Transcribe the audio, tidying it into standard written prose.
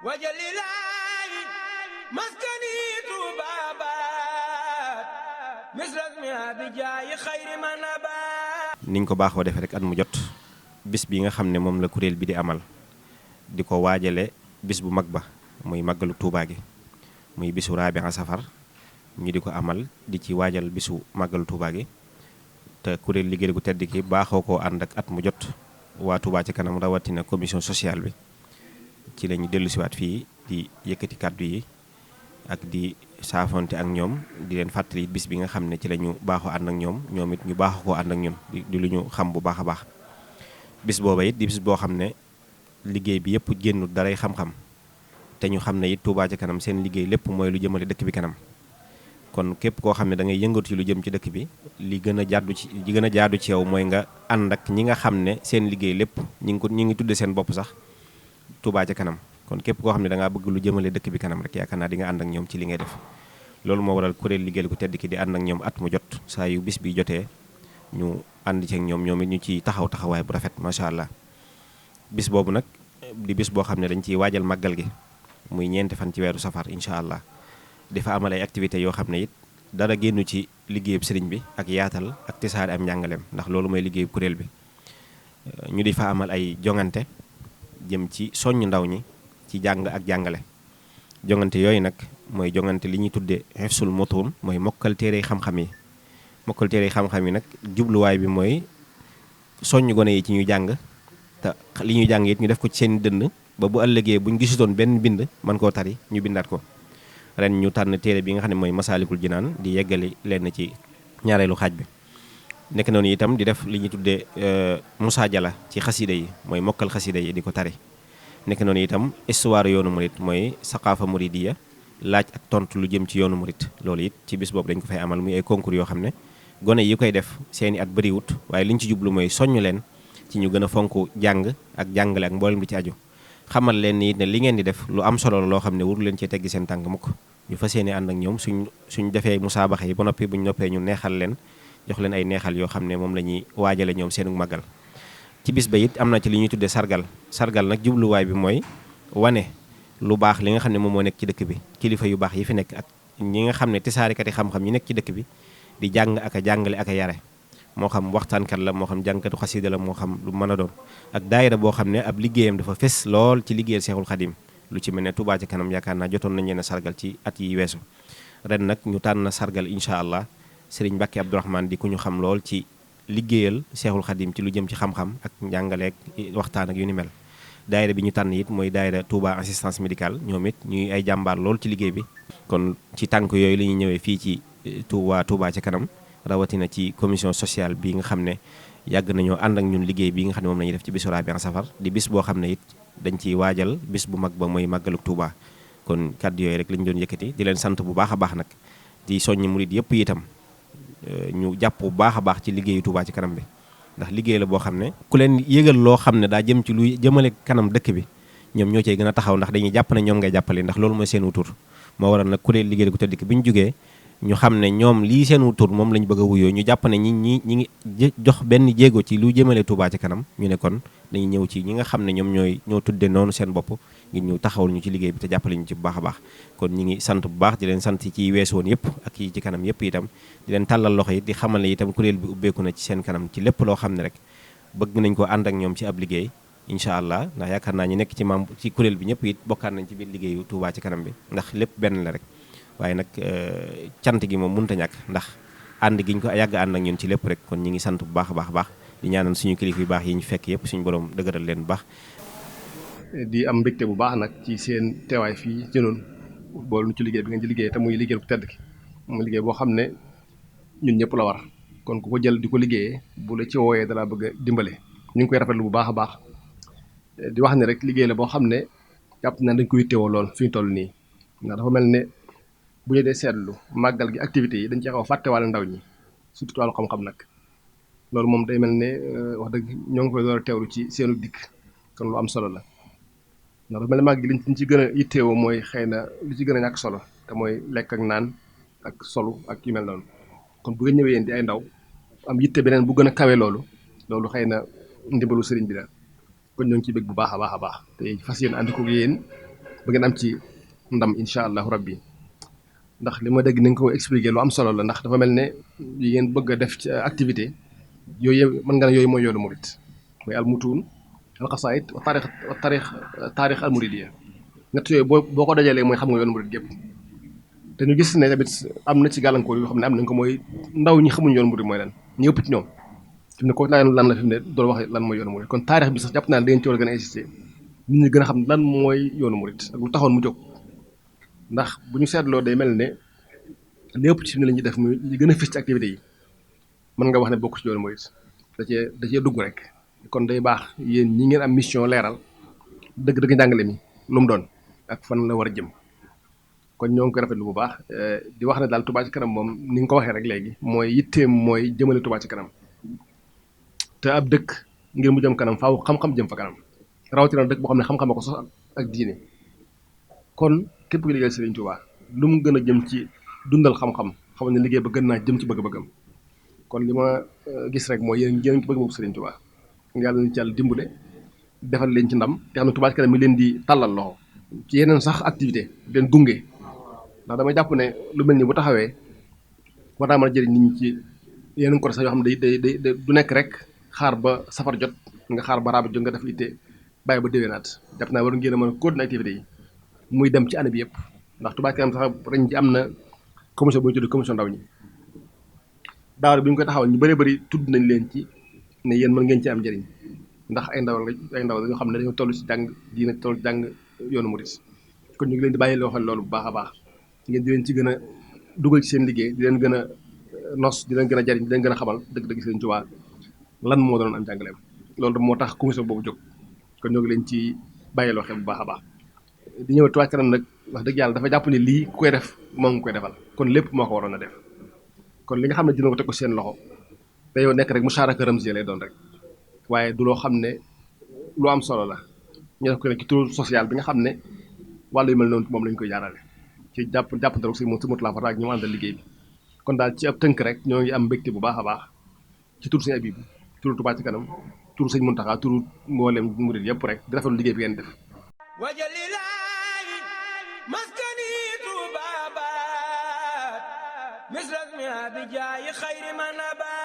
wajalilaayi maskani tuubaabaat misras mi abijaayi xayri manabaat. niñ ko baaxoo defee rek at mu jot bis bi nga xam ne moom la kuréel bi di amal di ko waajale bis bu mag ba muy màggalu Tuubaa gi muy bisu Raabi'a Safar ñu di ko amal di ci waajal bisu màggalu Tuubaa gi te kuréel liggéey gu tedd ki baaxoo koo ànd ak at mu jot waa Touba ci kanam rawatina commission sociale bi ci la ñu dellusiwaat fii di yëkkati kàddu yi ak di saafonte ak ñoom di leen fàttali bis bi nga xam ne ci la ñu baaxoo ànd ak ñoom ñoom it ñu baaxoo koo ànd ak ñun di lu ñu xam bu baax a baax bis booba it di bis boo xam ne liggéey bi yëpp génnu daray xam-xam te ñu xam ne it Touba ci kanam seen liggéey lépp mooy lu jëmale dëkk bi kanam kon képp koo xam ne da ngay yëngatu ci lu jëm ci dëkk bi li gën a jaadu ci yow mooy nga ànd ak ñi nga xam ne seen liggéey lépp ñi ngi tudde seen bopp sax Touba ci kanam kon képp koo xam ne da ngaa bëgg lu jëmale dëkk bi kanam rek yaakaar naa di nga ànd ak ñoom ci li ngay def loolu moo waral kuréel liggéey ku tedd ki di ànd ak ñoom at mu jot saa yu bis bi jotee ñu ànd ci ak ñoom it ñu ci taxawaay bu rafet macha allah bis boobu nag di bis boo xam ne dañ ciy waajal màggal gi muy ñeenti fan ci weeru safar incha allah dafa amal ay activités yoo xam ne it dara génnu ci liggéeyub sëriñ bi ak yaatal ak tisaare am njàngaleem ndax loolu mooy liggéeyub kuréel bi ñu di fa amal ay jongante jëm ci soññ ndaw ñi ci jàng ak jàngale jongante yooyu nag mooy jongante li ñuy tuddee hifsul mutuun mooy mokkal téere xam-xam yi nag jubluwaay bi mooy soññ gone yi ci ñu jàng te li ñuy jàng it ñu def ko ci seen dënn ba bu ëllëgee buñ gisutoon benn bind mën koo tari ñu bindaat ko ren ñu tànn téere bi nga xam ne mooy masaalikul jinaan di yeggali leen ci ñaareelu xaaj bi nekk noonu itam di def li ñuy tuddee musaajala ci xasida yi mooy mokkal xasida yi di ko tari nekk noonu itam histoire yoonu murit mooy saqaafa muridiya laaj ak tontu lu jëm ci yoonu murit loolu it ci bis boobu dañ ko fay amal muy ay concours yoo xam ne gone yi koy def seeni at bëriwut waaye li ñu ci jublu mooy soññ leen ci ñu gën a fonk jàng ak jàngale ak mboolem di ci aju xamal leen ni it ne li ngeen di def lu am solo la loo xam ne waru leen cee teggi seen tànk mukk ñu fas yéene ànd ak ñoom suñ defee musaabaxa yi ba noppi buñ noppee ñu neexal leen jox leen ay neexal yoo xam ne moom la ñuy waajale ñoom seenu màggal ci bis ba it am na ci li ñuy tuddee sargal nag jubluwaay bi mooy wane lu baax li nga xam ne moom moo nekk ci dëkk bi kilifa yu baax yi fi nekk ak ñi nga xam ne tisaarikati xam-xam ñi nekk ci dëkk bi di jàng ak a jàngale ak a yare moo xam waxtaankat la moo xam jàngkatu xasida la moo xam lu mën a doon ak daayira boo xam ne ab liggéeyam dafa fes lool ci liggéeyal Seexul Xadim lu ci mel ne Touba ci kanam yaakaar naa jotoon nañ leen a sargal ci at yi weesu ren nag ñu tànn sargal incha allah Serigne Mbacke Abdourahmane di ku ñu xam lool ci liggéeyal Seexul Xadim ci lu jëm ci xam-xam ak njàngaleek waxtaan ak yu ni mel daayira bi ñu tànn it mooy daayira Touba assistance médicale ñoom it ñuy ay jàmbaar lool ci liggéey bi kon ci tànk yooyu la ñuy ñëwee fii ci Touba ci kanam rawatina ci commission sociale bi nga xam ne yàgg nañoo ànd ak ñun liggéey bi nga xam ne moom la ñuy def ci bisu Raabi'a Safar di bis boo xam ne it dañ ciy waajal bis bu mag ba mooy màggaluk Touba kon kàddu yooyu rek lañ doon yëkkati di leen sant bu baax a baax nag di soññi murid yëpp itam ñu jàpp bu baax a baax ci liggéeyu Touba ci kanam bi ndax liggéey la boo xam ne ku leen yëgal loo xam ne daa jëm ci luy jëmale kanam dëkk bi ñoom ñoo cey gën a taxaw ndax dañuy jàpp ne ñoom ngay jàppale ndax loolu mooy seen wutur moo waral nag ku leen liggéey ku tëdd ki bi ñu jógee ñu xam ne ñoom lii seen wutur moom lañ bëgg a wuyoo ñu jàpp ne ñi ngi jox benn jéego ci lu jëmale Touba ci kanam ñu ne kon dañuy ñëw ci ñi nga xam ne ñoom ñoo tudde noonu seen bopp ngir ñu taxawul ñu ci liggéey bi te jàppale ñu ci bu baax a baax kon ñi ngi sant bu baax di leen sant ci weesu woon yëpp ak yi ci kanam yëpp itam di leen tàllal loxo yi di xamal ne itam kuréel bi ubbeeku na ci seen kanam ci lépp loo xam ne rek bëgg nañ ko ànd ak ñoom ci ab liggéey incha allah ndax yaakaar naa ñu nekk ci membre ci kuréel bi ñëpp it bokkaat nañ ci biir liggéeyu Touba ci kanam bi ndax lépp benn la rek waaye nag cant gi moom mënut a ñàkk ndax ànd gi ñu ko yàgg ànd ak ñun ci lépp rek kon ñi ngi sant bu baax a baax di ñaanal suñu kilifa yu baax yi ñu fekk yëpp suñu borom dëgëral leen bu baax. di am mbégte bu baax nag ci seen teewaay fii ci noonu boolu nu ci liggéey bi ngeen ci liggéey te muy liggéey bu tedd ki muy liggéey boo xam ne ñun ñëpp la war kon ku ko jël di ko liggéeyee bu la ci wooyee dalaa bëgg a dimbale ñu ngi koy rafetlu bu baax a baax di wax ne rek liggéey la boo xam ne jàpp naa dañ koy teewoo lool fi ñu toll nii ndax dafa mel ne bu ñu dee seetlu màggal gi activités yi dañ ci xaw a fàttewaale ndaw ñi surtout wàllu xam-xam nag loolu moom day mel ne wax dëgg ñoo ngi koy door a teewlu ci seenu dikk kon lu am solo la ndax dafa mel ne màgg gi liñ ci gën a yitteewoo mooy xëy na lu ci gën a ñàkk solo te mooy lekk ak naan ak solu ak yu mel noonu kon bu nga ñëwee yéen di ay ndaw am yitte beneen bu gën a kawe loolu xëy na ndimbalu sëriñ bi la kon ñoo ngi ciy bëgg bu baax a baax a baax te fas yéen ànd ko yéen ba ngeen am ci ndam incha allahu rabbi. ndax li ma dégg ni nga ko expliqué lu am solo la, ndax dafa mel ne yi ngeen bëgg a def ci activité yooyu mën nga ne yooyu mooy yoonu murit mooy almutuun alxasaayid wa taarix almuridiyya ñett yooyu boo ko dajalee mooy xam nga yoonu murit gépp. te ñu gis ne tamit am na ci gàllankoor yoo xam ne am nañ ko mooy ndaw ñi xamuñ yoonu murit mooy lan ñu ëpp ci ñoom fi mu ne ko lan la fi mu ne doon wax lan mooy yoonu murit. kon taarix bi sax jàpp naa ne da ngeen ci war a gën a insister nit ñi gën a xam lan mooy yoonu murit ak lu taxoon mu jóg. ndax bu ñu seetloo day mel ne lépp ci ne la ñuy def muy li gën a fës ci activités yi mën nga wax ne bokk ci yoonu murit da cee dugg rek. kon day baax yéen ñi ngeen am mission leeral dëgg-dëgg njàngale mi lu mu doon ak fan la war a jëm. kon ñoo ngi koy rafetlu bu baax di wax ne daal Touba ci kanam moom ni nga ko waxee rek léegi mooy yitteem mooy jëmale Touba ci kanam te ab dëkk ngir mu jëm kanam faaw xam-xam jëm fa kanam rawatina dëkk boo xam ne xam-xam ko sos ak diine. kon képp ku liggéey Serigne Touba lu mu gën a jëm ci dundal xam-xam xam ne liggéey ba gën naa jëm ci bëgg-bëggam. kon li ma gis rek mooy yéen ci bëgg moom Serigne Touba yàlla nañu ci yàlla dimbale defal leen ci ndam te xam ne Touba ci kanam mi leen di tàllal loxo ci yeneen sax activité leen gunge. ndax damay jàpp ne lu mel ni bu taxawee war naa mën a jëriñ nit ñi ci yeneen côté sax yoo xam ne day du nekk rek xaar ba safar jot nga xaar ba rabi jot nga def itte bàyyi ba déwénaat. jàpp naa war ngeen a mën a continuer activité yi muy dem ci année bi yëpp ndax Touba Ca Kanam sax ren ji am na commission bu ñu tudd commission ndaw ñi daaw bi ñu koy taxawal ñu bëree bëri tudd nañ leen ci ne yéen mën ngeen ci am njëriñ ndax ay ndaw la yoo xam ne dañoo toll ci jàng diine toll ci jàng yoonu murit. kon ñu ngi leen di bàyyi loo xam loolu bu baax a baax ngeen di leen ci gën a dugal ci seen liggéey di leen gën a nos di leen gën a jariñ di leen gën a xamal dëgg-dëgg Sëriñ Tuubaa lan moo doon am jàngaleem. loolu moo tax commission boobu jóg kon ñoo ngi leen ci bàyyiloo xel bu baax a baax. di ñëw Touba Ca Kanam nag wax dëgg yàlla dafa jàpp ne lii ku koy def moo ngi koy defal kon lépp moo ko waroon a def. kon li nga xam ne dina ko teg ko seen loxo te yow nekk rek musharaka ramziya lay doon rek waaye du loo xam ne lu am solo la ñu def ko ne ci turu social bi nga xam ne wàllu yu mel noonu moom lañ koy jaarale ci jàppante rek si moom si motulaa fata ak ñu mu àndal liggéey bi. kon daal ci ab tënk rek ñoo ngi am mbégte bu baax a baax ci turu sëñ Abibu turu Touba Ca Kanam turu sëñ Muntaxa turu mboolem murid yëpp rek di rafetlu liggéey bi ngeen def. wajalilaayi maskani Touba baat misras mi abijaayi xayri man abaat